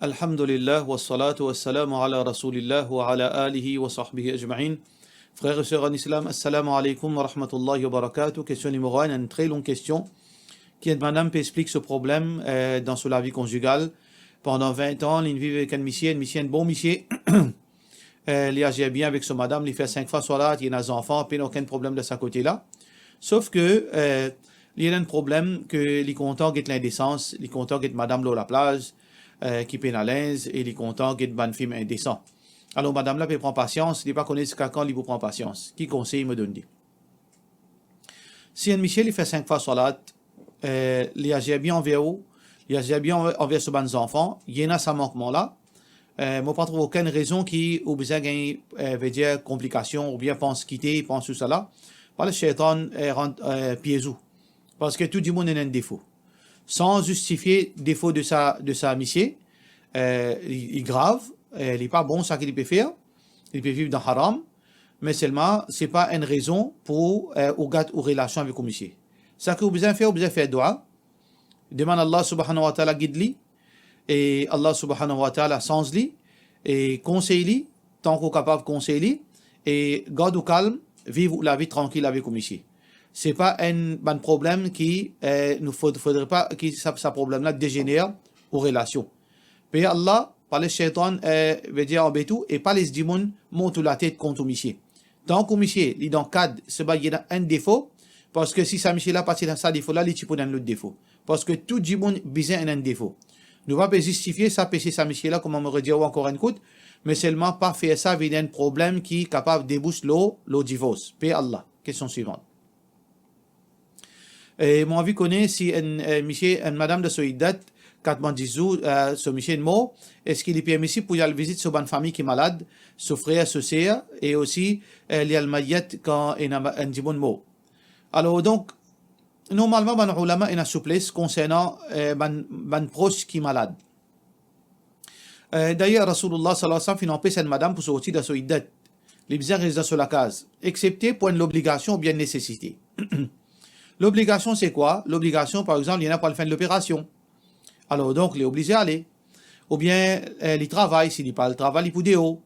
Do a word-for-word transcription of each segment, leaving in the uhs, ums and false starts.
Alhamdulillah, wassalatu wassalamu ala Rasoulillah wa ala alihi wa sahbihi ajmain. Frer e ser an Islam, assalamu alaikum wa rahmatullahi wa barakatuh. Kestion nimero enn, enn tre long kestion. Ki enn madam pe explik so problem, eh, dan so lavi konzigal. Pandan vin an, li viv avek enn misie, enn misie, enn bon misie. Eh, li azir bien avek so madam, li fer sink fwa swalat, li ena zanfan, pena okenn problem dan sa kote la. Sof ke, eh, li ena enn problem ke li kontan get lindesans, li kontan get madam lor laplaz, eh, ki pena linz, e li kontan get bann fim indesan. Alor, madam la pe pran pasians, li pa kone ziska kan li pou pran pasians. Ki konsey mo donn li? Si enn misie li fer sink fwa swalat, eh, li azir bien anver ou, li azir bien anver, anver so bann zanfan, li ena sa mankman la, eh, mo pa trouv okenn rezon ki ou bizin gagn, eh, vedir konplikasion oubien pans kite, pans tousala. Parski Setan, eh, rant, eh, piez ou. Parski tou dimoun ena enn defo. San zistifie defo de sa, de sa misie, eh, li, li grav, eh, li pa bon seki li pe fer, li pe viv dan haram, me selman se pa enn rezon pou, eh, ou gat ou relasion avek ou misie. Seki ou bizin fer, ou bizin fer dwa, demann Allah Subhanahu wa Ta'ala gid li, e Allah Subhanahu wa Ta'ala sanz li, e konsey li, tank ou kapav konsey li, e gard ou kalm, viv ou lavi trankil avek ou misie. Se pa enn bann problem ki, eh, nou fod-, fodre pa ki sa, sa problem la dezener ou relasion. Per Allah, pa les Setan, eh, vedir anbet ou, e pa les dimoun mont ou latet kont ou misie. Tank ou misie, li dan kad, seba li ena enn defo, parski si sa misie la pa ti ena sa defo la, li ti pou ena enn lot defo. Parski tou dimoun bizin ena enn defo. Nou pa pe zistifie sa pese sa misie la, kouma mo redir ou ankor enn kout, me selman pa fer sa vinn enn problem ki kapav debous lor, lor divors. Per Allah. Kestion swivan. E mo anvi kone si enn, eh, misie, enn madam dan so iddat, katran dis zour, eh, so misie inn mor, eski li permisib pou li al vizit so bann fami ki malad, so frer, so ser, e osi, eh, li al mayet kan ena ma-, enn dimoun mor? Alor, donk, normalman, bann oulama ena souples konsernan, eh, bann, bann pros ki malad. Eh, dayer, Rasoulullah sallallahu alayhi wa sallam finn anpes enn madam pou sorti dan so iddat. Li bizin res dan so lakaz, exepte pou enn lobligasion oubien enn nesesite. Lobligasion, se kwa? Lobligasion, par exanp, li ena pou al fer enn loperasion. Alor, donk, li oblize ale. Oubien, eh, li travay, si li pa al travay, li pou deor.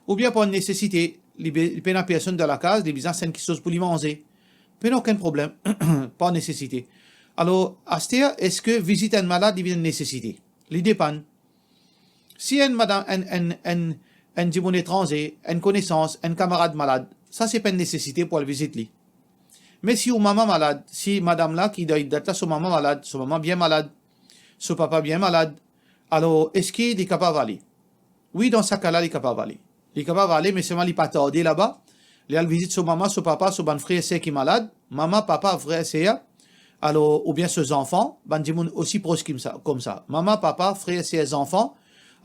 Oubien par nesesite, li be-, li pena personn dan lakaz, li bizin aste enn kiksoz pou li manze. Pena okenn problem, par nesesite. Alor, aster, eski vizit enn malad, li vinn enn nesesite? Li depann. Si enn madam, enn, enn, enn, enn dimoun etranze, enn konesans, enn kamarad malad, sa se pa enn nesesite pou al vizit li. Me si ou mama malad, si madam la ki dan iddat la, so mama malad, so mama bien malad, so papa bien malad, alor, eski li kapav ale? Wi, dan sa ka la, li kapav ale. Li kapav ale, me selman li pa tarde laba. Li al vizit so mama, so papa, so bann frer, ser ki malad. Mama, papa, frer, ser. Alor, oubien so zanfan, bann dimoun osi pros ki sa, koumsa. Mama, papa, frer, ser, zanfan.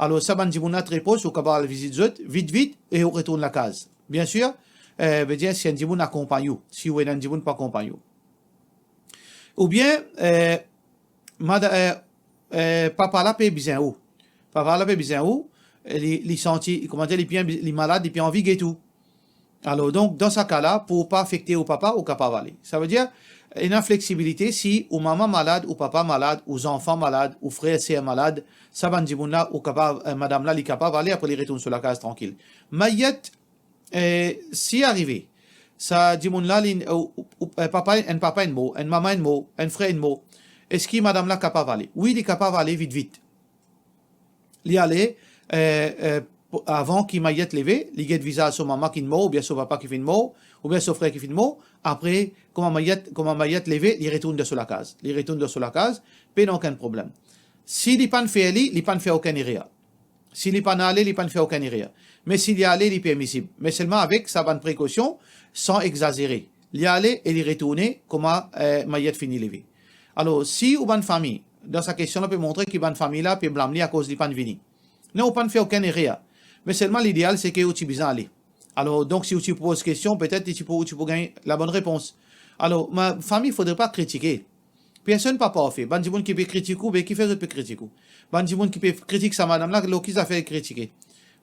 Alor, sa bann dimoun la tre pros, ou kapav al vizit zot, vit, vit, e ou retourn lakaz. Biensir, eh, vedir, si enn dimoun akonpagn ou, si ou ena enn dimoun pou akonpagn ou. Oubien, eh, mada-, eh, eh, papa la pe bizin ou. Papa la pe bizin ou, eh, li, li santi, kouma dir, li bien, li malad, li pe anvi get ou. Alor, donk, dan sa ka la, pou pa afekte ou papa, ou kapav ale. Savedir, ena fleksibilite, si ou mama malad, ou papa malad, ou zanfan malad, ou frer, ser malad, sa bann dimoun la, ou kapav, eh, madam la, li kapav ale, apre li retourn so lakaz trankil. Mayet, eh, si arive, sa dimoun la, li, ou, ou, ou, eh, papa, enn papa inn mor, enn mama inn mor, enn frer inn mor, eski madam la kapav ale? Wi, li kapav ale vit, vit. Li ale, eh, eh, pou, avan ki mayet leve, li get vizaz so mama ki inn mor, oubien so papa ki finn mor, oubien so frer ki finn mor. Apre, kouma mayet, kouma mayet leve, li retourn dan so lakaz. Li retourn dan so lakaz, pena okenn problem. Si li pa'nn fer li, li pa'nn fer okenn erer. Si li pa'nn ale, li pa'nn fer okenn erer. Me si li ale, li permisib. Me selman avek sa bann prekosion, san egzazere. Li ale e li retourne kouma, eh, mayet fini leve. Alor, si ou bann fami, dan sa kestion la pe montre ki bann fami la pe blam li akoz li pa'nn vini. Non, ou pa'nn fer okenn erer. Me selman lideal, se ke ou ti bizin ale. Alor, donk, si ou ti poz kestion, petet li ti pou, ou ti pou gagn labonn repons. Alor, ma fami, fodre pa kritike. Personn pa parfe. Bann dimoun ki pe kritik ou, be kifer zot pe kritik ou? Bann dimoun ki pe kritik sa madam la, lor ki zafer li kritike?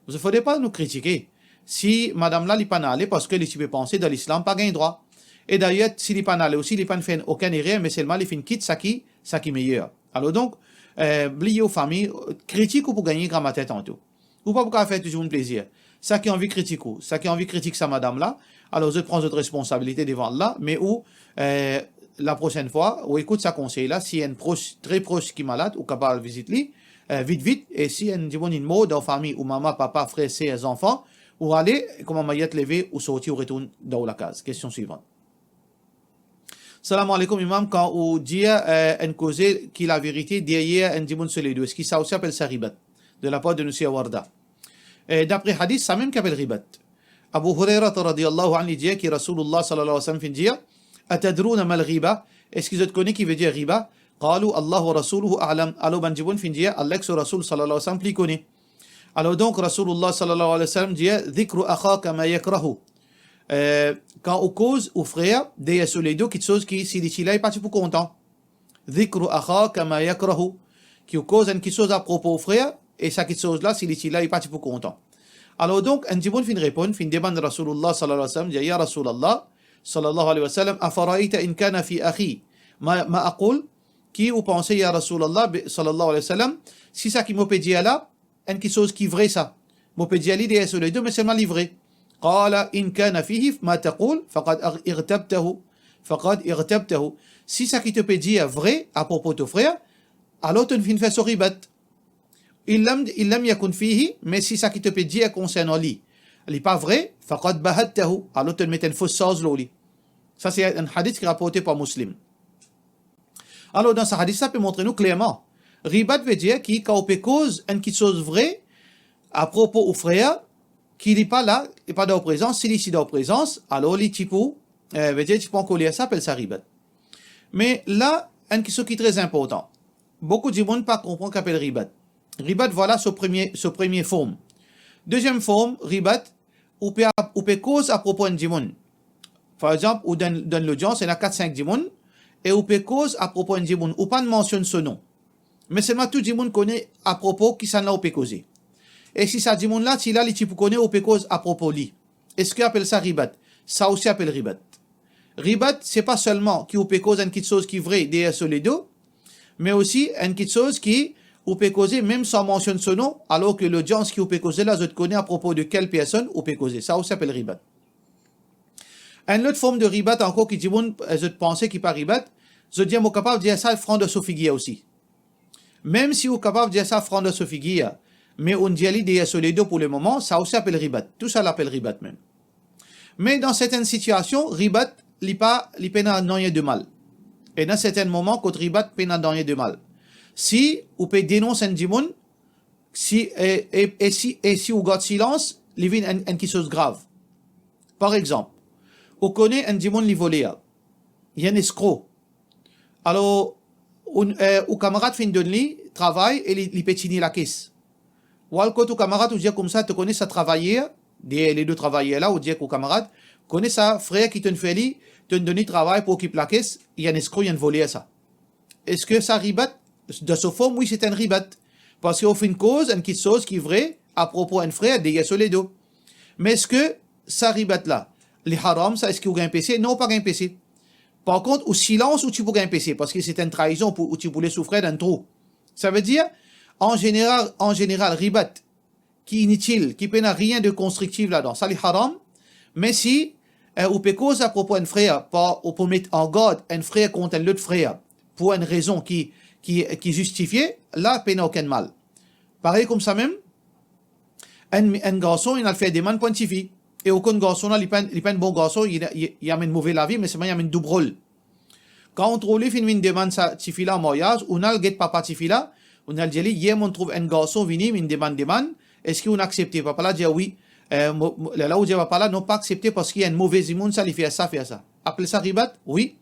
Zot fodre pa nou kritike. Si madam la, li pa'nn ale, parski li ti pe panse dan Lislam pa gagn drwa. E dayer, si li pa'nn ale osi, li pa'nn fer okenn erer, me selman li finn kit saki, saki meyer. Alor donk, eh, bliye ou fami, kritik ou pou gagne gramatin tanto. Ou pa pou kapav fer tou dimoun plezir. Sa ki anvi kritik ou, sa ki anvi kritik sa madam la, alor zot pran zot responsabilite devan Allah, me ou, eh, laprosenn fwa, ou ekout sa konsey la, si enn pros, tre pros ki malad, ou kapav al vizit li, eh, vit vit, e si enn dimoun inn mor dan ou fami, ou mama, papa, frer, ser, zanfan, ou ale, kouma mayet leve, ou sorti, ou retourn dan ou lakaz. Kestion swivan. Salam alaikum, Imam. Kan ou dir, eh, enn koze ki laverite, deryer enn dimoun so ledo, eski sa osi apel sa ribat? De lapar de nou ser Warda. Eh, dapre hadis, samem ki apel ribat. Abu Hurairah radiyallahu anhu dir ki Rasoulullah sallallahu alayhi wa sallam finn dir, "Atadrouna mal ghiba?" Eski zot kone ki vedir riba? Qalu, "Allah wa rasuluhu a'lam." Alor bann dimoun finn dir, "Allah ek so Rasoul sallallahu alayhi wa sallam pli kone." Alor donk, Rasoulullah sallallahu alayhi wa sallam dir, "Dhikru akhaka ma yakrahu." Eh, kan ou koz ou frer deryer so ledo kiksoz ki si li ti la, li pa ti pou kontan. "Dhikru akhaka ma yakrahu." Ki ou koz enn kiksoz apropo ou frer, e sa kiksoz la, si li ti la, li pa ti pou kontan. Alor donk, enn dimoun finn reponn, finn demann Rasoulullah sallallahu alayhi wa sallam, dir, "Ya Rasoulullah sallallahu alayhi wa sallam, afara'ayta in kana fi akhi ma, ma aqul?" Ki ou panse, ya Rasoulullah, be, sallallahu alayhi wa sallam, si sa ki mo pe dir la, enn kiksoz ki vre sa. Mo pe dir li deryer so ledo, me selman li vre. Qala, "In kana fihi ma taqul, faqad ar-, irtabtahu, faqad irtabtahu." Si sa ki to pe dir vre apropo to frer, alor to finn fer so ribat. In lam, in lam yakun fihi, me si sa ki to pe dir konsernan li, li pa vre, faqad bahattahu, alor to met enn fos sarz lor li. Sa se enn hadis ki raporte par Muslim. Alor, dan sa hadis la pe montre nou klerman, ribat vedir ki kan ou pe koz enn kiksoz vre apropo ou frer, ki li pa la, li pa dan ou prezans, si li ti dan ou prezans, alor li ti pou, eh, vedir ti pou ankoler, sa apel sa ribat. Me la, enn kiksoz ki tre inportan. Boukou dimoun pa konpran ki apel ribat. Ribat, vwala so premie, so premie form. Deziem form, ribat, ou pe ap-, ou pe koz apropo enn dimoun. Par exanp, ou dan, dan lodians, ena kat sink dimoun, e ou pe koz apropo enn dimoun, ou pa'nn mansionn so nom. Me selman tou dimoun kone apropo kisannla ou pe koze. E si sa dimoun la ti la, li ti pou kone ou pe koz apropo li. Eski apel sa ribat? Sa osi apel ribat. Ribat, se pa selman ki ou pe koz enn kiksoz ki vre deryer so ledo, me osi enn kiksoz ki ou pe koze mem san mansionn so nom, alor ki lodians ki ou pe koze la, zot kone apropo de kel personn ou pe koze. Sa osi apel ribat. Enn lot form de ribat ankor ki dimoun, eh, zot panse ki pa ribat, zot dir, "Mo kapav dir sa fran dan so figir osi." Mem si ou kapav dir sa fran dan so figir, me ou'nn dir li deryer so ledo pou lemoman, sa osi apel ribat. Tou sa apel ribat mem. Me dan sertenn sitiasion, ribat, li pa, li pena nanye de mal. E dan sertenn moman kot ribat pena nanye de mal. Si ou pe denons enn dimoun, si, e, e, e si, e si ou gard silans, li vinn enn, enn kiksoz grav. Par exanp, ou kone enn dimoun li voler, li enn eskro. Alor, ou, eh, ou kamarad finn donn li travay e li, li pe tini lakes. Ou al kot ou kamarad, ou dir koumsa, to kone sa travayer, de, ledo travayer la, ou dir ek ou kamarad, kone sa frer ki to'nn fer li, to'nn donn li travay pou okip lakes, li enn eskro, li enn voler sa. Eski sa ribat? Dan so form, wi, se enn ribat. Parski ou finn koz enn kiksoz ki vre apropo enn frer deryer so ledo. Me eski sa ribat la, li haram sa, eski ou gagn pese? Non, ou pa gagn pese. Par kont, ou silans, ou ti pou gagn pese, parski se enn traizon, pou, ou ti pou les ou frer dan enn trou. Savedir, an zeneral, an zeneral, ribat ki initil, ki pena nanye de konstriktif ladan, sa li haram. Me si, eh, ou pe koz apropo enn frer, par, ou pou met an gard enn frer kont enn lot frer, pou enn rezon ki, ki, ki zistifie, la pena okenn mal. Parey koumsa mem, enn, enn garson, li al fer demann pou enn tifi. E ou konn garson la, li pa enn, li pa enn bon garson, li, li, li amenn move lavi, me selman li amenn dou drol. Kan ou trouv li finn vinn demann sa tifi la an maryaz, ou'nn al get papa tifi la, ou'nn al dir li, "Yer mo'nn trouv enn garson vini, vinn demann demann, eski ou'nn aksepte?" Papa la dir, "Wi." Eh, mo, mo, lerla ou dir papa la, "Non, pa aksepte, parski enn move dimoun sa, li fer sa, fer sa." Apel sa ribat? Wi.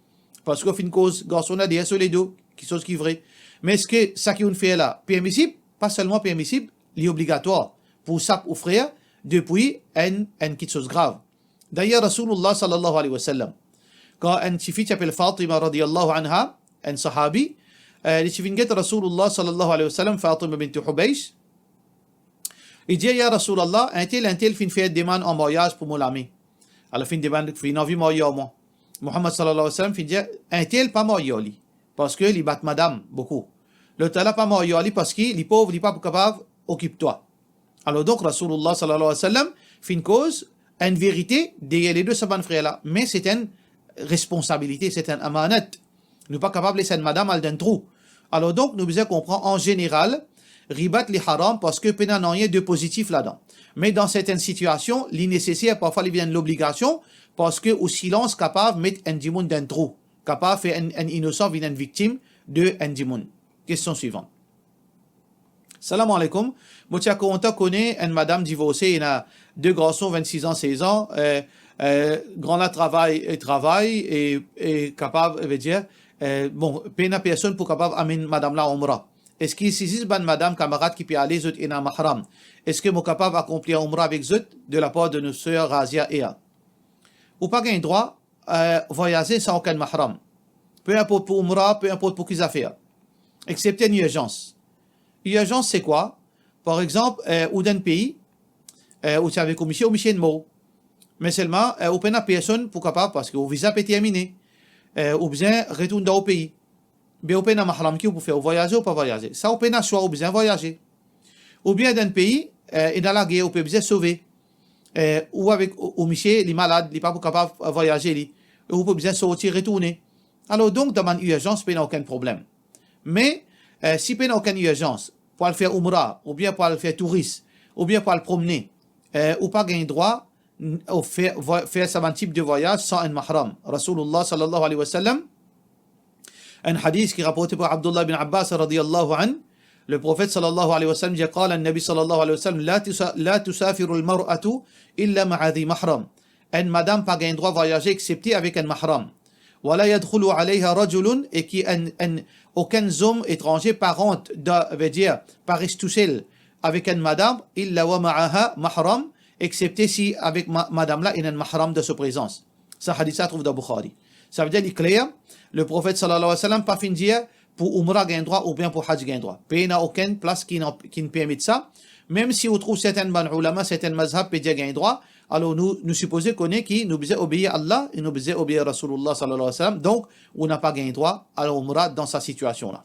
Parski ou finn koz garson la deryer so ledo, kiksoz ki vre. Me eski sa ki ou'nn fer la permisib? Pa selman permisib, li obligatwar pou sap ou frer depi enn, enn kiksoz grav. Dayer, Rasoulullah sallallahu alayhi wa sallam, kan enn tifi ti apel Fatima radiyallahu anha, enn sahabi, eh, li ti vinn get Rasoulullah sallallahu alayhi wa sallam, Fatima bint Hubaysh, li dir, "Ya Rasoulullah, entel, entel finn fer demann an maryaz pou mo lame. Alor finn demann, finn anvi marye ar mwa." Muhammad sallallahu alayhi wa sallam finn dir, "Entel pa marye ar li, parski li bat madam boukou." Lot la pa marye ar li parski li pov, li pa pou kapav okip twa. Alor donk, Rasoulullah sallallahu alayhi wa sallam finn koz enn verite deryer ledo sa bann frer la, me se enn responsabilite, se enn amanat. Nou pa kapav les enn madam al dan enn trou. Alor donk, nou bizin konpran, an zeneral, ribat li haram parski pena nanye de pozitif ladan. Me dan sertenn sitiasion, li neseser, parfwa li vinn enn lobligasion, parski ou silans kapav met enn dimoun dan enn trou, kapav fer enn, enn inosan vinn enn viktim de enn dimoun. Kestion swivan. Salam aleykoum. Mo ti a kontan kone enn madam divorse, ena de garson, vennsis an, sez an, eh, eh, gran la travay, eh, travay e, e kapav, vedir, eh, bon, pena personn pou kapav amenn madam la Oumra. Eski si zis bann madam kamarad ki pe ale, zot ena mahram, eski mo kapav akonplir Oumra avek zot de lapar de nou ser Razia Ea? Ou pa gagn drwa eh, vwayaze san okenn mahram, pe inport pou Oumra, pe inport pou ki zafer, exsepte enn irzans. Irzans se kwa? Par exanp, eh, ou dan enn pei, eh, ou ti avek ou misie, ou misie inn mor. Me selman, eh, ou pena personn pou kapav, parski ou viza pe termine, eh, ou bizin retourn dan ou pei. Be ou pena mahram, ki ou pou fer? Ou vwayaze ou pa vwayaze? Sa ou pena swa, ou bizin vwayaze. Oubien dan enn pei, eh, ena lager, ou pe bizin sove. Eh, ou avek ou, ou misie, li malad, li pa pou kapav vwayaze li. Ou pou bizin sorti, retourne. Alor donk, dan bann irzans, pena okenn problem. Me, eh, si pena okenn irzans, pou al fer Oumra, oubien pou al fer touris, oubien pou al promne, eh, ou pa gagn drwa n-, ou fer, vwa-, fer sa bann tip de vwayaz san enn mahram. Rasoulullah sallallahu alayhi wa sallam, enn hadis ki raporte par Abdullah bin Abbas radiyallahu anhu, le Profet sallallahu alayhi wa sallam dir, قال النبي صلى الله عليه وسلم: لا تسا-، لا تسافر المرأة إلا مع ذي محرم. Enn madam pa gagn drwa vwayaze exsepte avek enn mahram. ولا يدخل عليها رجل, e ki enn, enn, okenn zom etranze pa rant dan, vedir, pa res tousel avek enn madam, إلا ومعها محرم, exsepte si avek ma-, madam la ena enn mahram dan so prezans. Sa hadis la trouv dan Bukhari. Savedir li kler, le Profet sallallahu alayhi wa sallam pa finn dir pou Oumra gagn drwa oubien pou Hadj gagn drwa. Pena okenn plas ki ena, ki permet sa. Mem si ou trouv sertenn bann oulama, sertenn mazhab pe dir gagn drwa, alor nou, nou sipoze kone ki nou bizin obeir Allah e nou bizin obeir Rasoulullah sallallahu alayhi wa sallam. Donk, ou napa gagn drwa al Oumra dan sa sitiasion la.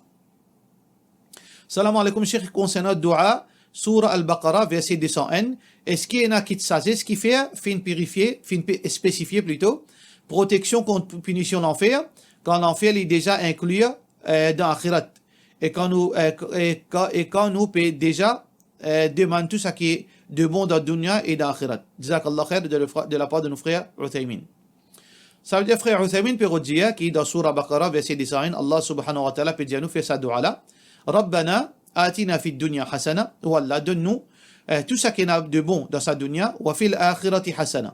Salam aleykoum, Sheikh, konsernan doua, Soura Al-Baqarah, verse de san enn, eski ena kit sazes ki fer, finn pirifie, finn pe-, spesifie plito, proteksion kont pinision lanfer, kan lanfer li deza inkli, eh, dan axirat? E kan nou, eh, k-, e kan, e kan nou pe deza, eh, demann tou saki de bon dan dounia e dan axirat? Jazakallah khair, de le fra-, de lapar de nou frer Uthaymin. Savedir frer Uthaymin pe rod dir ki dan Soura Baqarah, verse de san enn, Allah Subhanahu wa Ta'ala pe dir nou fer sa doua la, ربنا آتنا في الدنيا حسنة, o Allah, donn nou, eh, tou saki ena de bon dan sa dounia, وفي الآخرة حسنة,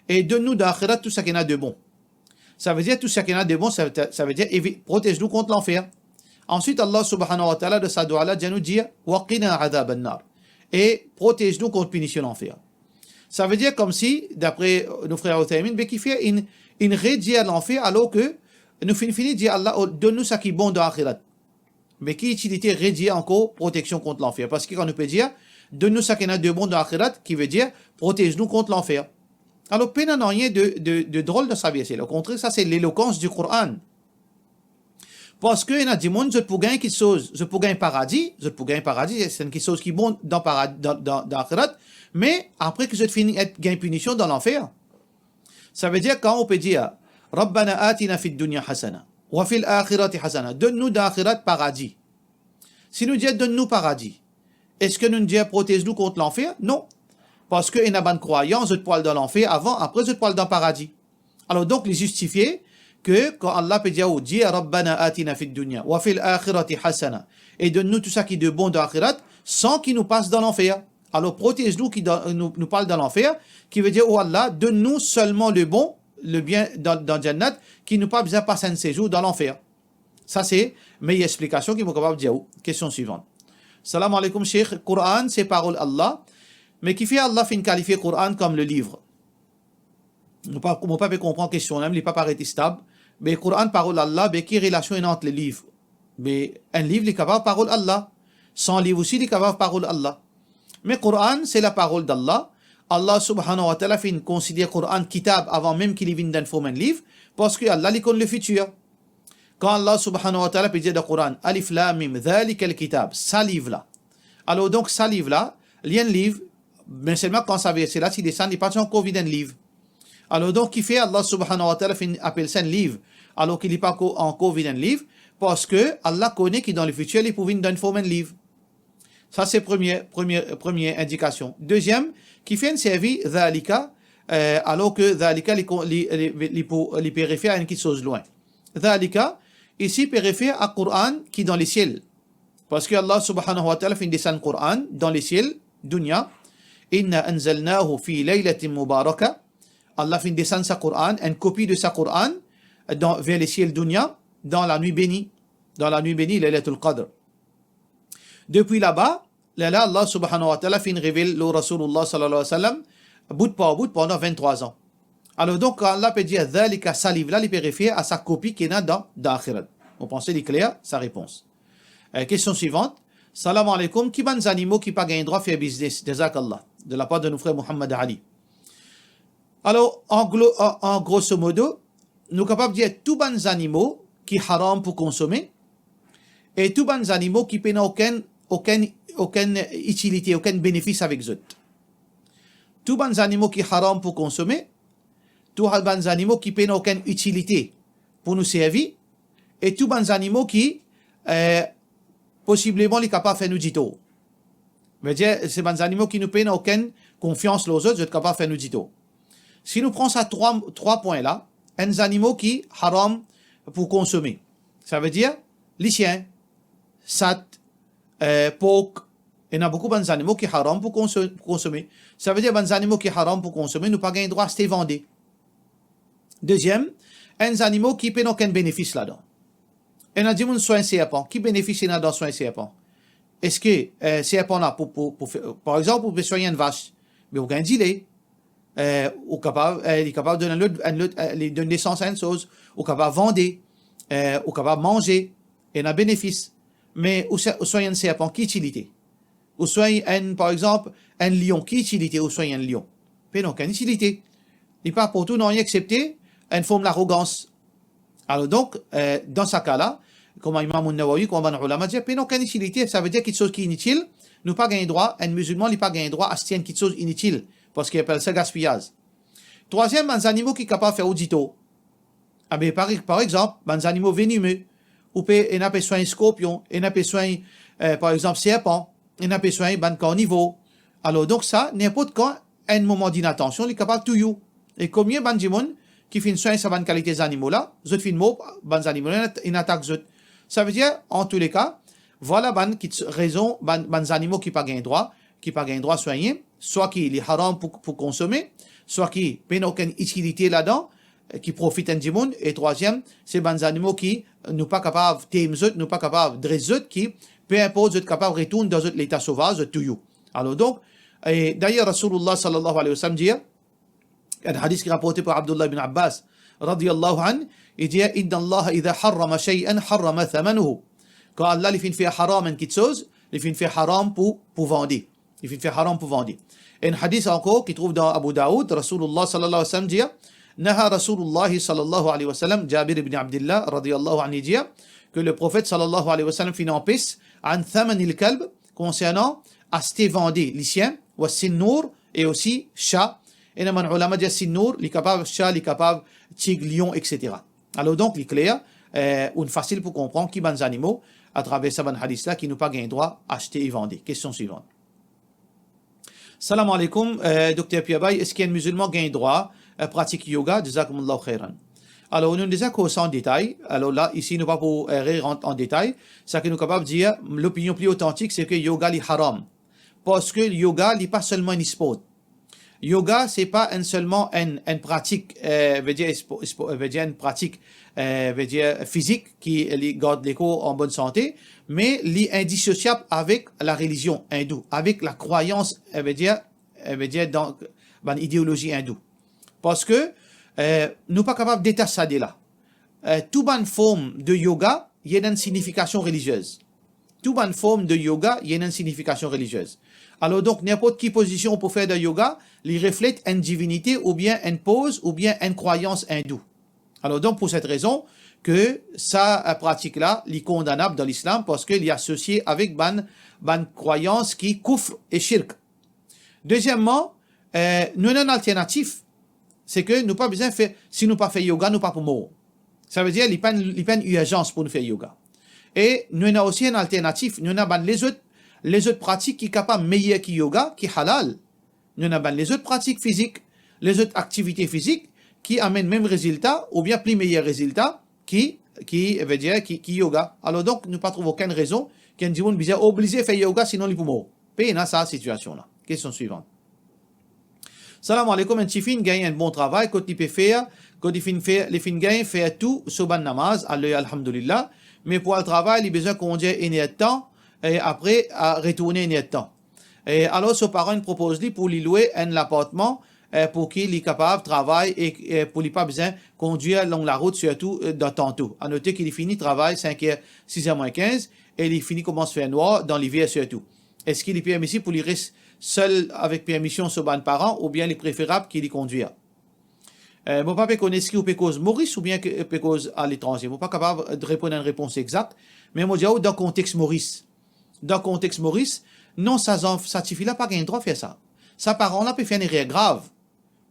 e donn nou dan axirat tou saki ena de bon. Savedir tou saki ena de bon, sa, savedir evi-, protez nou kont lanfer. Answit, Allah Subhanahu wa Ta'ala dan sa doua la dir nou dir, وقنا عذاب النار, e protez nou kont pinision lanfer. Savedir komsi, dapre, eh, nou frer Uthaymin, be kifer inn, inn redir lanfer, alor ki nou finn fini dir Allah, o, donn nou saki bon dan axirat. Be ki itilite redir ankor proteksion kont lanfer? Parski kan nou pe dir, donn nou saki ena de bon dan axirat, ki vedir, protez nou kont lanfer. Alor, pena nanye de, de, de drol dan sa verse la. Okontrer, sa se lelokans di Koran. Parski ena dimoun, zot pou gagn kiksoz, zot pou gagn paradi, zot pou gagn paradi, se enn kiksoz ki bon dan parad-, dan, dan, dan axirat, me apre ki zot finn et gagn pinision dan lanfer. Savedir kan ou pe dir, ربنا آتنا في الدنيا حسنة وفي الآخرة حسنة, donn nou dan axirat paradi. Si nou dir donn nou paradi, eski nou dir protez nou kont lanfer? Non. Parski ena bann krwayan, zot pou al dan lanfer avan, apre zot pou al dan paradi. Alor donk, li zistifie ki kan Allah pe dir ou, dir, ربنا آتنا في الدنيا وفي الآخرة حسنة, e donn nou tou saki de bon dan axirat, san ki nou pas dan lanfer. Alor, protez nou ki dan, nou, nou pa al dan lanfer, ki vedir, o Allah, donn nou selman le bon, le bien dan, dan Jannat, ki nou pa bizin pas enn sezour dan lanfer. Sa se meyer explikasion ki mo kapav dir ou. Kestion swivan. Salam aleykoum, Sheikh. Koran se parol Allah, me kifer Allah finn kalifie Koran kom le liv? Mo pa, mo pa pe konpran kestion la, li pa paret estab. Be Koran parol Allah, be ki relasion ena ant le liv? Be enn liv li kapav parol Allah. San liv osi li kapav parol Allah. Me Koran se laparol d'Allah. Allah Subhanahu wa Ta'ala finn konsider Koran kitab avan mem ki li vinn dan form enn liv, parski Allah li konn lefitir. Kan Allah subhanahu wa ta'ala pe dir dan Koran, "Alif Lam Mim, dhalikal kitab", sa liv la. Alor donk, sa liv la, li enn liv, me selman kan sa verse la ti desann, li pa ti ankor vinn enn liv. Alor donk, kifer Allah subhanahu wa ta'ala finn apel sa enn liv, alor ki li pa ko-, ankor vinn enn liv? Parski Allah kone ki dan lefitir li pou vinn dan enn form enn liv. Sa se premie, premie, premie indikasion. Deziem, kifer inn servi dhalika, eh, alor ki dhalika li kon-, li, li, li pou, li pe refer a enn kiksoz lwin. Dhalika, isi pe refer a Koran ki dan lesiel. Parski Allah subhanahu wa ta'ala finn desann Koran dan lesiel, dunya. "Inna anzalnahu fi laylatin mubarakah." Allah finn desann sa Koran, enn kopi de sa Koran, dan, ver lesiel dunya, dan lanwit beni, dan lanwit beni, Laylatul Qadr. Depi laba, lerla Allah subhanahu wa ta'ala finn revel lor Rasoulillah sallallahu alayhi wa sallam, bout par bout, pandan vinn-trwa an. Alor donk, kan Allah pe dir dhalika, sa liv la, li pe refer a sa kopi ki ena dan, dan axirat. Mo panse li kler, sa repons. Eh, kestion swivant. Salam aleykoum, ki bann zanimo ki pa gagn drwa fer biznes? Jazakallah. De lapar de nou frer Mohammad Ali. Alor, an glo-, an, an grosso modo, nou kapav dir tou bann zanimo ki haram pou konsome, e tou bann zanimo ki pena okenn, okenn, okenn itilite, okenn benefis avek zot. Tou bann zanimo ki haram pou konsome, tou ha-, bann zanimo ki pena okenn itilite pou nou servi, e tou bann zanimo ki, eh, posibleman li kapav fer nou ditor. Vedir, se bann zanimo ki nou pena okenn konfians lor zot, zot kapav fer nou ditor. Si nou pran sa trwa, trwa pwin la, enn zanimo ki haram pou konsome. Savedir, lisien, sat, eh, pork, ena boukou bann zanimo ki haram pou konso-, pou konsome. Savedir, bann zanimo ki haram pou konsome, nou pa gagn drwa aste vande. Deziem, enn zanimo ki pena okenn benefis ladan. Ena dimoun swagn serpan, ki benefis ena dan swagn serpan? Eski, eh, serpan la pou, pou, pou fer, par exanp, ou pe swagn enn vas, me ou gagn dile, eh, ou kapav, eh, li kapav donn enn lot, enn lot, eh, li donn nesans a enn soz, ou kapav vande, eh, ou kapav manze, ena benefis. Me ou swa-, ou swagn enn serpan, ki itilite? Ou swagn enn, par exanp, enn lion, ki itilite ou swagn enn lion? Pena okenn itilite. Li pa aport ou nanye exepte enn form larogans. Alor donk, eh, dan sa ka la, kouma Imam An-Nawawi, kouma bann oulama dir, pena okenn itilite, savedir kiksoz ki initil, nou pa gagn drwa, enn mizilman, li pa gagn drwa aste enn kiksoz initil, parski apel sa gaspiyaz. Trwaziem, bann zanimo ki kapav fer ou ditor. Abe, par, par exanp, bann zanimo venime, ou pe, ena pe swagn skorpion, ena pe swagn, eh, par exanp, serpan, ena pe swagn bann karnivor. Alor donk sa, ninport kan, enn moman dinatansion, li kapav touy ou. E konbien bann dimoun ki finn swagn sa bann kalite zanimo la, zot finn mor, bann zanimo la inn at-, inn atak zot. Savedir, an tou le ka, vwala bann ki t-, rezon, bann, bann zanimo ki pa gagn drwa, ki pa gagn drwa swagne, swa ki li haram pou, pou konsome, swa ki pena okenn itilite ladan, eh, ki profit enn dimoun, e trwaziem, se bann zanimo ki nou pa kapav tem zot, nou pa kapav dres zot, ki, pe inport, zot kapav retourn dan zot leta sovaz, zot touy ou. Alor donk, e dayer Rasoulillah sallallahu alayhi wa sallam dir, enn hadis ki raporte par Abdullah ibn Abbas, radiyallahu anhu, li dir, "Inna Allaha idha harrama shay'an, harrama thamanuhu." Kan Allah li finn fer haram enn kiksoz, li finn fer haram pou, pou vande. Li finn fer haram pou vande. Enn hadis ankor ki trouv dan Abu Daoud, Rasoulillah sallallahu alayhi wa sallam dir, naha Rasoulillah sallallahu alayhi wa sallam, Jabir ibn Abdillah radiyallahu anhu dir, ke Leprofet sallallahu alayhi wa sallam finn anpes an thamanil kalb, konsernan aste vande lisien, wa sinnour, e osi sa. Ena bann oulama dir sinnour, li kapav sa, li kapav tig, lion, et cetera. Alor donk, li kler, eh, ou fasil pou konpran ki bann zanimo, atraver sa bann hadis la, ki nou pa gagn drwa aste e vande. Kestion swivant. Salam aleykoum, eh, Dokter Pierre Bay, eski enn mizilman gagn drwa, eh, pratik yoga? Jazakumullahu khairan. Alor, nou deza koz sa an detay. Alor la, isi, nou pa pou, eh, re rant an detay. Sa ki nou kapav dir, lopinion pli otantik, se ke yoga li haram. Parski yoga, li pa selman enn sport. Yoga, se pa enn selman enn, enn pratik, eh, vedir spo-, spo-, vedir enn pratik, eh, vedir fizik ki li gard lekor an bonn sante, me li indisosiab avek larelizion indou, avek lakrwayans, eh, vedir, eh, vedir dan bann ideolozi indou. Parski, eh, nou pa kapav detas sa de la. Eh, tou bann form de yoga, li ena enn signifikasion reliziez. Tou bann form de yoga, li ena enn signifikasion reliziez. Alor donk, ninport ki pozision ou pou fer dan yoga, li reflet enn divinite oubien enn poz oubien enn krwayans indou. Alor donk, pou set rezon, ke sa, eh, pratik la, li kondanab dan Lislam parski li asosie avek bann, bann krwayans ki koufr e shirk. Dezieman, eh, nou ena enn alternatif, se ke nou pa bizin fer, si nou pa fer yoga, nou pa pou mor. Savedir, li pa enn, li pa enn irzans pou nou fer yoga. E nou ena osi enn alternatif, nou ena bann lezot, lezot pratik ki kapav meyer ki yoga, ki halal. Nou ena bann lezot pratik fizik, lezot aktivite fizik ki amenn mem rezilta oubien pli meyer rezilta ki, ki, vedir, ki, ki yoga. Alor donk, nou pa trouv okenn rezon ki enn dimoun bizin oblize fer yoga, sinon li pou mor. Pe ena sa sitiasion la. Kestion swivan. Salam aleykoum, enn tifi inn gagn enn bon travay, kot li pe fer, kot li finn fer, li finn gagn fer tou so bann namaz, ale alhamdulillah, me pou al travay, li bizin kondir enn er tan, e apre, a, retourne enn er tan. E alor, so paran inn propoz li pou li lwe enn lapartman, e, pou ki li kapav travay e, e pou li pa bizin kondir long larout, sirtou, e, dan tanto. Anote ki li fini travay sink er, siz er mwin kinz, e li fini koumans fer nwar dan liver sirtou. Eski li permisib pou li res sel avek permision so bann paran, oubien li preferab ki li kondir? Eh, mo pa pe kone eski ou pe koz Moris oubien ki, eh, pe koz aletranze. Mo pa kapav, eh, reponn enn repons exak, me mo dir ou dan kontex Moris. Dan kontex Moris, non, sa zanf-, sa tifi la pa gagn drwa fer sa. Sa paran la pe fer enn erer grav.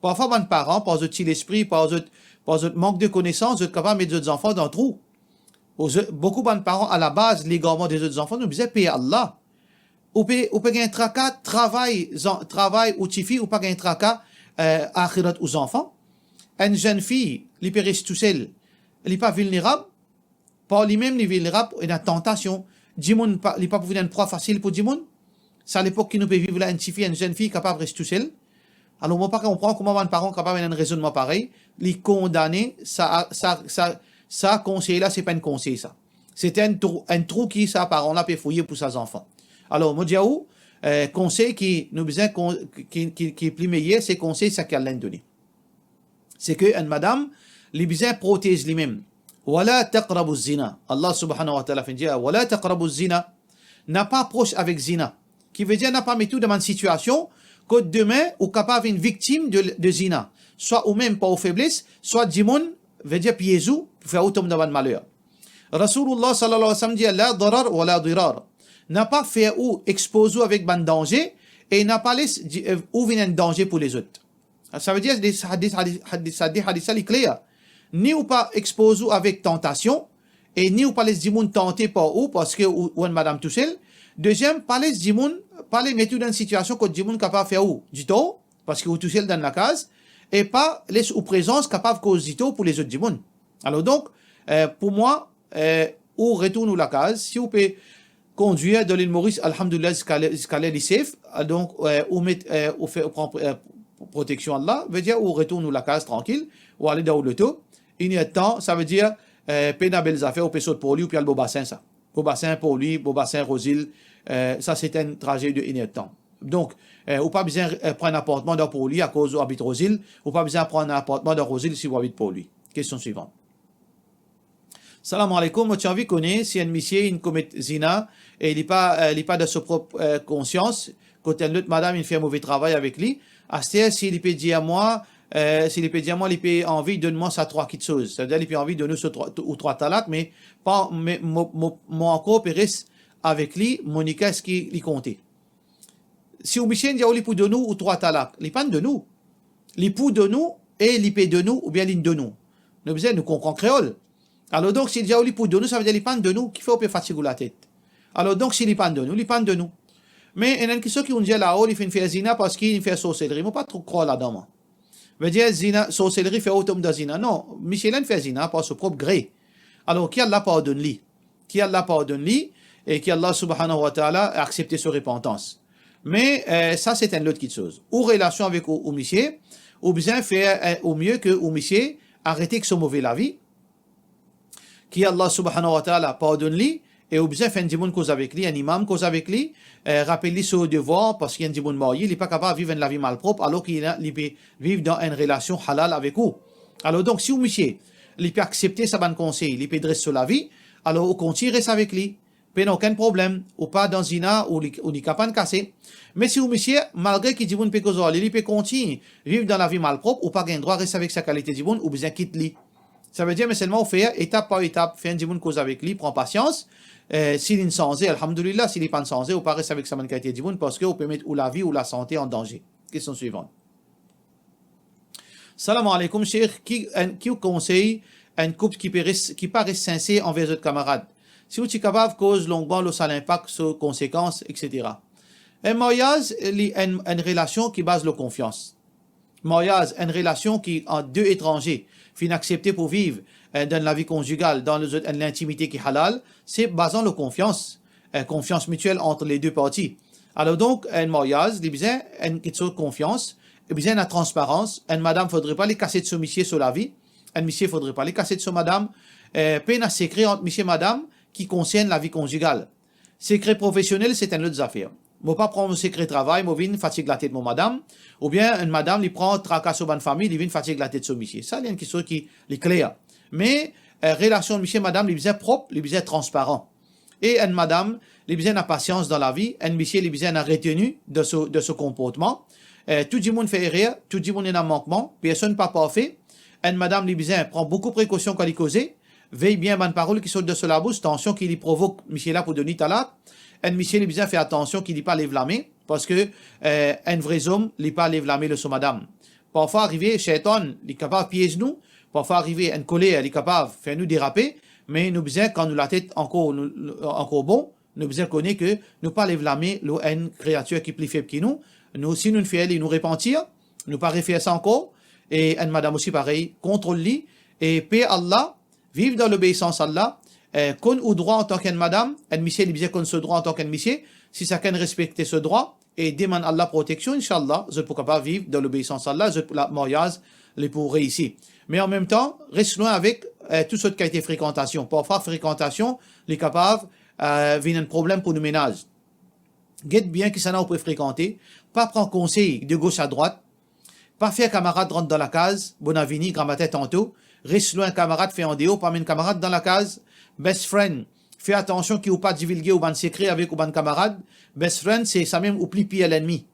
Parfwa bann paran, par zot ti lespri, par zot, par zot mank de konesans, zot kapav met zot zanfan dan trou. Ou zot, boukou bann paran, alabaz, legarman de zot zanfan, nou bizin per Allah. Ou pe, ou pe gagn traka, travay, zan-, travay ou tifi, ou pa gagn traka, eh, axirat ou zanfan. Enn zenn fi, li pe res tousel, li pa vilnerab, par limem li vilnerab, ena tantasion. Dimoun pa, li pa pou vinn enn prwa fasil pou dimoun. Sa lepok ki nou pe viv la, enn tifi, enn zenn fi kapav res tousel. Alor, mo pa konpran kouma bann paran kapav ena enn rezonnman parey, li kondane sa, sa, sa, sa konsey la, se pa enn konsey sa. Se enn trou, enn trou ki sa paran la pe fouye pou sa zanfan. Alor, mo dir ou, eh, konsey ki nou bizin kon-, ki, ki, ki pli meyer, se konsey sa ki Allah inn done. Se ke enn madam, li bizin protez limem. "Wala taqrabu zina." Allah subhanahu wa ta'ala finn dir, "Wala taqrabu zina." Napa apros avek zina. Ki vedir napa met ou dan bann sitiasion kot demin ou kapav vinn viktim de, de zina. Swa oumem par ou febles, swa dimoun, vedir piez ou, pou fer ou tom dan bann maler. Rasoulullah sallallahu alayhi wa sallam dir, "La darar wa la dirar." Napa fer ou expoz ou avek bann danze e napa les di-, eh, ou vinn enn danze pou lezot. Savedir, de sa hadis, hadis, hadis, sa de hadis la, li kler. Ni ou pa expoz ou avek tantasion, e ni ou pa les dimoun tante par ou, parski ou, ou enn madam tousel. Deziem, pa les dimoun, pa les met ou dan enn sitiasion kot dimoun kapav fer ou ditor, parski ou tousel dan lakaz, e pa les ou prezans kapav koz ditor pou lezot dimoun. Alor donk, eh, pou mwa, eh, ou retourn ou lakaz, si ou pe kondwir dan lil Moris, alhamdulillah, ziska le-, ziska ler li safe. Donk, eh, ou met, eh, ou fer, ou pran, eh, proteksion Allah, vedir ou retourn ou lakaz trankil, ou ale dan ou loto. Enn er tan, savedir, eh, pena bel zafer, ou pe sot Porli, ou pe al Bobasin sa. Bobasin, Porli, Bobasin, Rozil, eh, sa se enn traze de enn er tan. Donk, eh, ou pa bizin, eh, pran enn apartman dan Porli akoz ou abit Rozil, ou pa bizin pran enn apartman dan Rozil si ou abit Porli. Kestion swivan. Salam aleykoum, mo ti anvi kone si enn misie inn komet zina e li pa, eh, li pa dan so prop, eh, konsians, kot enn lot madam inn fer move travay avek li. Aster, si li pe dir mwa, eh, si li pe dir mwa, li pe anvi donn mwa sa trwa kitsoz. Savedir, li pe anvi donn ou so trwa, ou trwa talak, me pa, me mo, mo, mo ankor pe res avek li, Monika, eski li konte? Si ou misie inn dir ou li pou donn ou, ou trwa talak, li pa'nn donn ou. Li pou donn ou, e li pe donn ou, oubien li'nn donn ou. Nou bizin, nou konpran kreol. Alor donk, si li dir ou li pou donn ou, savedir li pa'nn donn ou, kifer ou pe fatig ou latet? Alor donk, si li pa'nn donn ou, li pa'nn donn ou. Me ena enn kisyon ki ou'nn dir lao, li finn fer zina parski li fer sorselri. Mo pa tro krwar ladan, mwa. Vedir zina, sorselri fer ou tom dan zina. Non, misie la inn fer zina par so prop gre. Alor, ki Allah pardonn li. Ki Allah pardonn li, e ki Allah subhanahu wa ta'ala aksepte so repantans. Me, eh, sa se enn lot kitsoz. Ou relasion avek ou, ou misie, ou bizin fer, eh, ou mie ke ou misie arete ek so move lavi. Ki Allah subhanahu wa ta'ala pardonn li, e ou bizin fer enn dimoun koz avek li, enn imam koz avek li, eh, rapel li so devwar, parski enn dimoun marye, li pa kapav viv enn lavi malprop, alor ki li, li pe viv dan enn relasion halal avek ou. Alor donk, si ou misie, li pe aksepte sa bann konsey, li pe dres so lavi, alor ou kontign res avek li. Pena okenn problem, ou pa dan zina, ou li, ou nika pa'nn kase. Me si ou misie, malgre ki dimoun pe koz ar li, li pe kontign viv dan lavi malprop, ou pa gagn drwa res avek sa kalite dimoun, ou bizin kit li. Savedir, me selman ou fer etap par etap, fer enn dimoun koz avek li, pran pasians. Eh, si linn sanze, alhamdulillah, si li pa'nn sanze, ou pa res avek sa bann kalite dimoun, parski ou pe met ou lavi, ou lasante an danze. Kestion swivan. Salam aleykoum, Sheikh. Ki, enn, ki ou konsey enn koup ki pe res, ki pa res sinser anver zot kamarad? Si ou ti kapav koz longman lor sa linpak, so konsekans, et cetera. Enn maryaz, li enn, enn relasion ki baz lor konfians. Maryaz, enn relasion ki ant de etranze finn aksepte pou viv, eh, dan lavi konzigal, dan zot enn lintimite ki halal, se bazan lor konfians, eh, konfians mitiel ant le de parti. Alor donk, enn maryaz, li bizin enn kiksoz konfians, li bizin ena transparans. Enn madam fodre pa li kaset so misie so lavi, enn misie fodre pa li kaset so madam, eh, pena sekre ant misie madam ki konsern lavi konzigal. Sekre profesionel, se enn lot zafer. Mo pa pran mo sekre travay, mo vinn fatig latet mo madam, oubien enn madam, li pran traka so bann fami, li vinn fatig latet so misie. Sa, li enn kiksoz ki, li kler. Me, eh, relasion misie madam, li bizin prop, li bizin transparan. E enn madam, li bizin ena pasians dan lavi, enn misie, li bizin ena reteni de so, de so konportman. Eh, tou dimoun fer erer, tou dimoun ena mankman, personn pa parfe. Enn madam, li bizin pran boukou prekosion kan li koze, vey bien bann parol ki sort dan so labous, tansion ki li provok misie la pou donn li talak. Enn misie, li bizin fer atansion ki li pa lev lame, parski, eh, enn vre zom, li pa lev lame lor so madam. Parfwa arive, Sheytan, li kapav piez nou, parfwa arive enn koler, li kapav fer nou derape, me nou bizin, kan nou latet ankor, nou, nou, ankor bon, nou bizin kone ke nou pa lev lame lor enn kreatir ki pli feb ki nou. Nou, si nou fer li, nou repantir, nou pa refer sa ankor, e enn madam osi parey, kontrol li, e per Allah, viv dan lobeisans Allah, eh, konn ou drwa antan ki enn madam, enn misie, li bizin konn so drwa antan ki enn misie, si sakenn respekte so drwa, e demann Allah proteksion, inshallah, zot pou kapav viv dan lobeisans Allah, zot pou la, maryaz, li pou reisi. Me anmemtan, res lwin avek, eh, tou sort kalite frekantasion. Parfwa, frekantasion, li kapav, eh, vinn enn problem pou nou menaz. Get bien kisannla ou pe frekante, pa pran konsey de gos a drwat, pa fer kamarad rant dan lakaz, bonavini, gramatin tanto, res lwin kamarad fer andeor, pa amenn kamarad dan lakaz, best friend, fer atansion ki ou pa divilge ou bann sekre avek ou bann kamarad, best friend, se samem ou pli pir lennmi.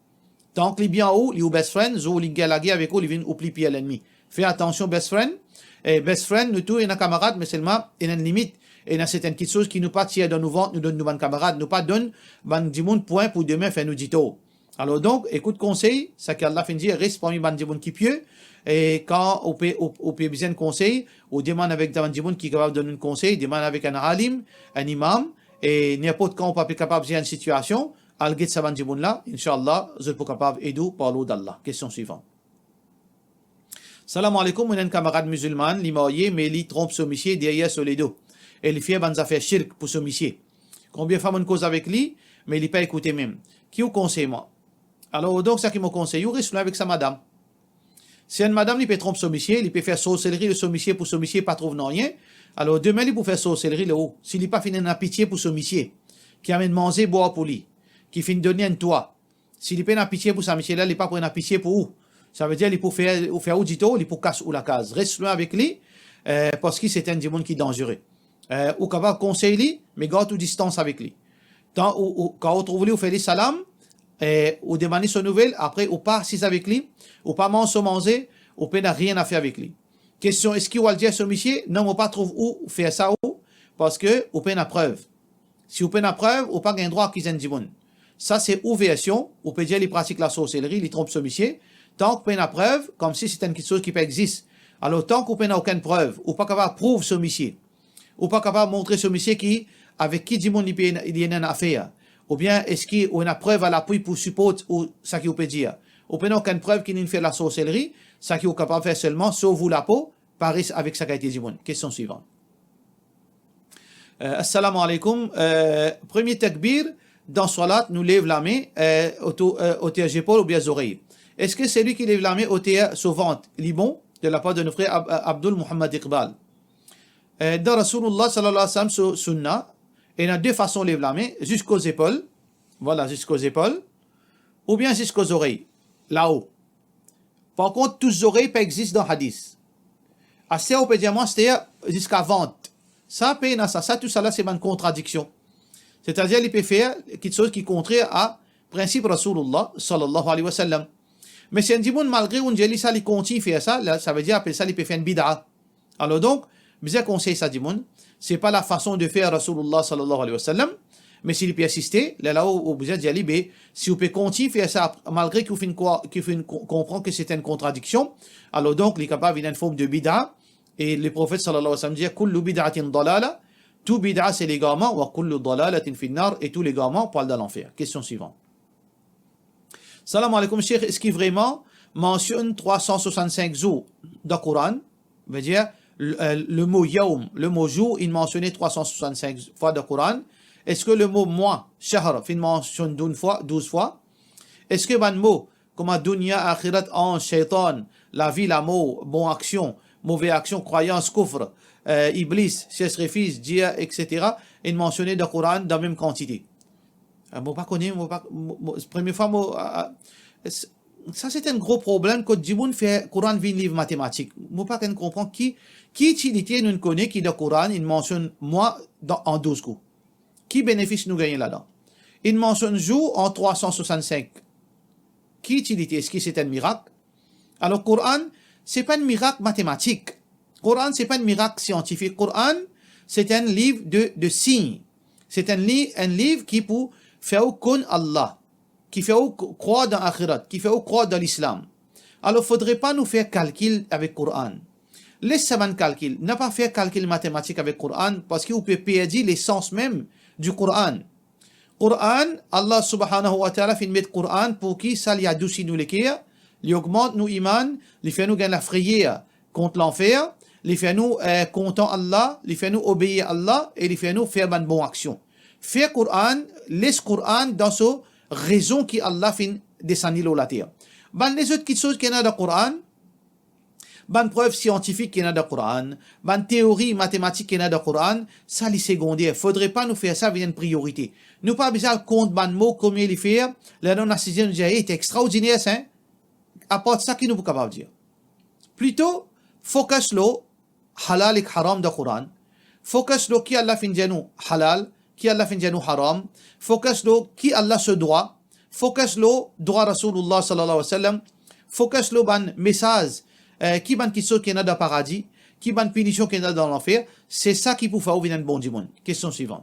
Tank li bien ou, li ou best friend, zour li gagn lagere avek ou, li vinn ou pli pir lennmi. Fer atansion best friend, e best friend, nou tou ena kamarad, me selman ena enn limit, ena sertenn kiksoz ki nou pa tir dan nou vant, nou donn nou bann kamarad, nou pa donn bann dimoun pwin pou demin fer nou ditor. Alor donk, ekout konsey, sa ki Allah finn dir, res parmi bann dimoun ki pie, e kan ou pe, ou, ou pe bizin konsey, ou demann avek bann dimoun ki kapav donn ou konsey, demann avek enn alim, enn imam, e ninport kan ou pa pe kapav zir enn sitiasion, al get sa bann dimoun la, inshallah, zot pou kapav ed ou par lord Allah. Kestion swivan. Salam aleykoum, mo ena enn kamarad mizilman, li marye, me li tronp so misie deryer so ledo, e li fer bann zafer shirk pou so misie. Konbien fwa mo'nn koz avek li, me li pa ekoute mem. Ki ou konsey mwa? Alor, donk, sa ki mo konsey ou, res lwin avek sa madam. Si enn madam li pe tronp so misie, li pe fer sorselri lor so misie pou so misie pa trouv nanye, alor demin li pou fer sorselri lor ou. Si li pa finn ena pitie pou so misie, ki amenn manze bwar pou li, ki finn donn li enn twa, si li pena pitie pou sa misie la, li pa pou ena pitie pou ou. Savedir li pou fer, ou fer ou ditor, li pou kas ou lakaz. Res lwin avek li, eh, parski se enn dimoun ki danzere. Eh, ou kapav konsey li, me gard ou distans avek li. Tan ou, ou, kan ou trouv li, ou fer li salam, eh, ou demann li so nouvel, apre ou pa asiz avek li, ou pa manz so manze, ou pena nanye a fer avek li. Kestion, eski ou al dir so misie, non, mo pa trouv ou fer sa ou, parski ou pena prev. Si ou pena prev, ou pa gagn drwa akiz enn dimoun. Sa se ou version, ou pe dir li pratik lasorselri, li tronp so misie. Tank pena prev, koumsi se enn kiksoz ki pa exis. Alor, tank ou pena okenn prev, ou pa kapav prouv so misie, ou pa kapav montre so misie ki, avek ki dimoun li pe, li ena enn afer, oubien eski ou ena prev alapwi pou siport ou, saki ou pe dir. Ou pena okenn prev ki linn fer lasorselri, saki ou kapav fer selman sov ou lapo, pa res avek sa kalite dimoun. Kestion swivan. Eh, assalamu alaikum. Eh, premie takbir, dan swalat, nou lev lame, eh, otour, eh, oter zepol oubien zorey. Eski selwi ki lev lame oter so vant, li bon? De lapar de nou frer Ab-, Abdul Muhammad Iqbal. Eh, dan Rasoulullah sallallahu alayhi wa sallam so sunna, ena de fason lev lame, ziska zepol, vwala, ziska zepol, oubien ziska zorey, lao. Par kont, tous zorey pa exis dan hadis. Aster ou pe dir mwa, aster ziska vant. Sa pena sa, sa tousala se bann kontradiksion. Setadir li pe fer kiksoz ki kontrer a prinsip Rasoulullah sallallahu alayhi wa sallam. Me si enn dimoun, malgre ou'nn dir li sa, li kontign fer sa, la, savedir apel sa li pe fer enn bid'a. Alor donk, bizin konsey sa dimoun, se pa la fason de fer Rasoulillah sallallahu alayhi wa sallam, me si li persiste, lerla ou, ou bizin dir li, be, si ou pe kontign fer sa, malgre ki ou finn krwar, ki ou finn ko-, konpran ke se enn kontradiksion, alor donk, li kapav vinn enn form de bid'a, e le Profet sallallahu alayhi wa sallam dir, "Kullu bid'atin dalala", tou bid'a se legarman, "wa kullu dalalatin finnar", e tou legarman pou al dan lanfer. Kestion swivan. Salam aleykoum, Sheikh, eski vremem mansionn trwa san swasann-sink zour dan Koran? Vedir, le, euh, le mo yawm, le mo zour, inn mansione trwa san swasann-sink fwa dan Koran. Eski le mo mwa, shahr, finn mansionn douz fwa, douz fwa? Eski bann mo, kouma dunya, axirat, anz, sheytan, lavi, lamor, bon aksion, move aksion, krwayans, koufr, euh, iblis, sesrefiz, dir, et cetera, inn mansione dan Koran dan mem kantite? Ah, mo pa kone, mo pa, mo, mo, premie fwa mo, ah, ah, s-, sa se enn gro problem kot dimoun fer Koran vinn liv matematik. Mo pa konn konpran ki, ki itilite nou kone ki dan Koran inn mansionn mwa dan, an douz kou. Ki benefis nou gagne ladan? Inn mansionn zour an trwa san swasann-sink. Ki itilite? Eski se enn mirak? Alor, Koran, se pa enn mirak matematik. Koran, se pa enn mirak siantifik. Koran, se enn liv de, de sign. Se enn li-, enn liv ki pou fer ou konn Allah, ki fer ou k-, krwar dan axirat, ki fer ou krwar dan Lislam. Alor, fodre pa nou fer kalkil avek Koran. Les sa bann kalkil. Napa fer kalkil matematik avek Koran, parski ou pe perdi lesans mem di Koran. Koran, Allah subhanahu wa ta'ala finn met Koran pou ki sa li adousi nou leker, li ogmant nou iman, li fer nou gagn lafreyer kont lanfer, li fer nou, eh, kontan Allah, li fer nou obeir Allah e li fer nou fer bann bon aksion. Fer Koran, les Koran dan so rezon ki Allah finn desann li lor later. Bann lezot kitsoz ki ena dan Koran, bann prev siantifik ki ena dan Koran, bann teori matematik ki ena dan Koran, sa li segonder. Fodre pa nou fer sa vinn enn priorite. Nou pa bizin al kont bann mo, komie li fer, lerla nou asize nou dir, "Eh, te extraordiner sa, hein?" Apar sa ki nou pou kapav dir. Plito, focus lor halal ek haram dan Koran. Focus lor ki Allah finn dir nou halal, ki Allah finn dir nou haram. Focus lor ki Allah so drwa. Focus lor drwa Rasoulillah sallallahu alayhi wa sallam. Focus lor bann mesaz, eh, ki bann kitsoz ki ena dan paradi, ki bann pinision ki ena dan lanfer. Se sa ki pou fer ou vinn enn bon dimoun. Kestion swivan.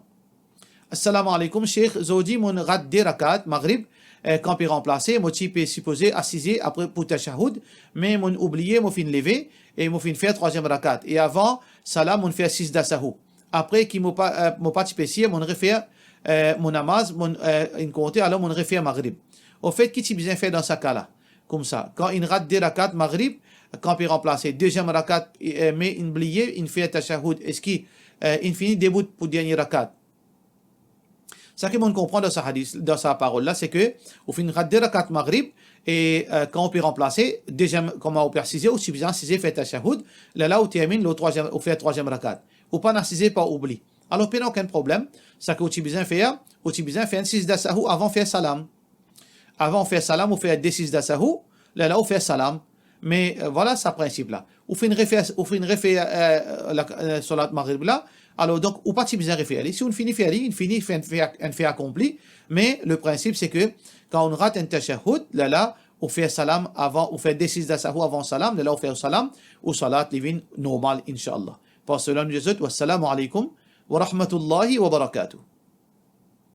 Assalamu alaikum, Sheikh. Zordi, mo'nn rat de rakat Maghrib, eh, kan pe ranplase, mo ti pe sipoze asize apre pou tashahhud, me mo'nn oubliye, mo finn leve e mo finn fer trwaziem rakat. E avan salam, mo'nn fer sijda sahou. Apre ki mo pa, eh, mo pa ti pe sir, mo'nn refer, eh, mo namaz, mo'nn, eh, inn konte, alor mo'nn refer Maghrib. Ofet, ki ti bizin fer dan sa ka la? Koumsa, kan inn rat de rakat Maghrib, kan pe ranplase deziem rakat, eh, me inn bliye, inn fer tashahhud, eski, eh, inn fini debout pou dernie rakat? Sa ki mo'nn konpran dan sa hadis, dan sa parol la, se ke ou finn rat de rakat Maghrib, e, eh, kan ou pe ranplase, deziem, kouma ou pe asize, ou ti bizin asize fer tashahhud, lerla ou terminn lor trwaziem, ou fer trwaziem rakat. Ou pa'nn asize par oubli. Alor, pena okenn problem, sa ki ou ti bizin fer, ou ti bizin fer enn sijda sahou avan fer salam. Avan ou fer salam, ou fer de sijda sahou, lerla ou fer salam. Me, eh, vwala sa prinsip la. Ou finn refer, ou finn refer, eh, la, eh, salat Maghrib la, alor donk ou pa ti bizin refer li. Si ou'nn fini fer li, inn fini fer, fer, enn fer akonpli. Me le prinsip se ke kan ou'nn rat enn tashahhud, lerla ou fer salam avan, ou fer de sijda sahou avan salam, lerla ou fer salam, ou salat li vinn normal, inshallah. Par selon nou zot, wassalamu alaikum wa rahmatullahi wa barakatuh.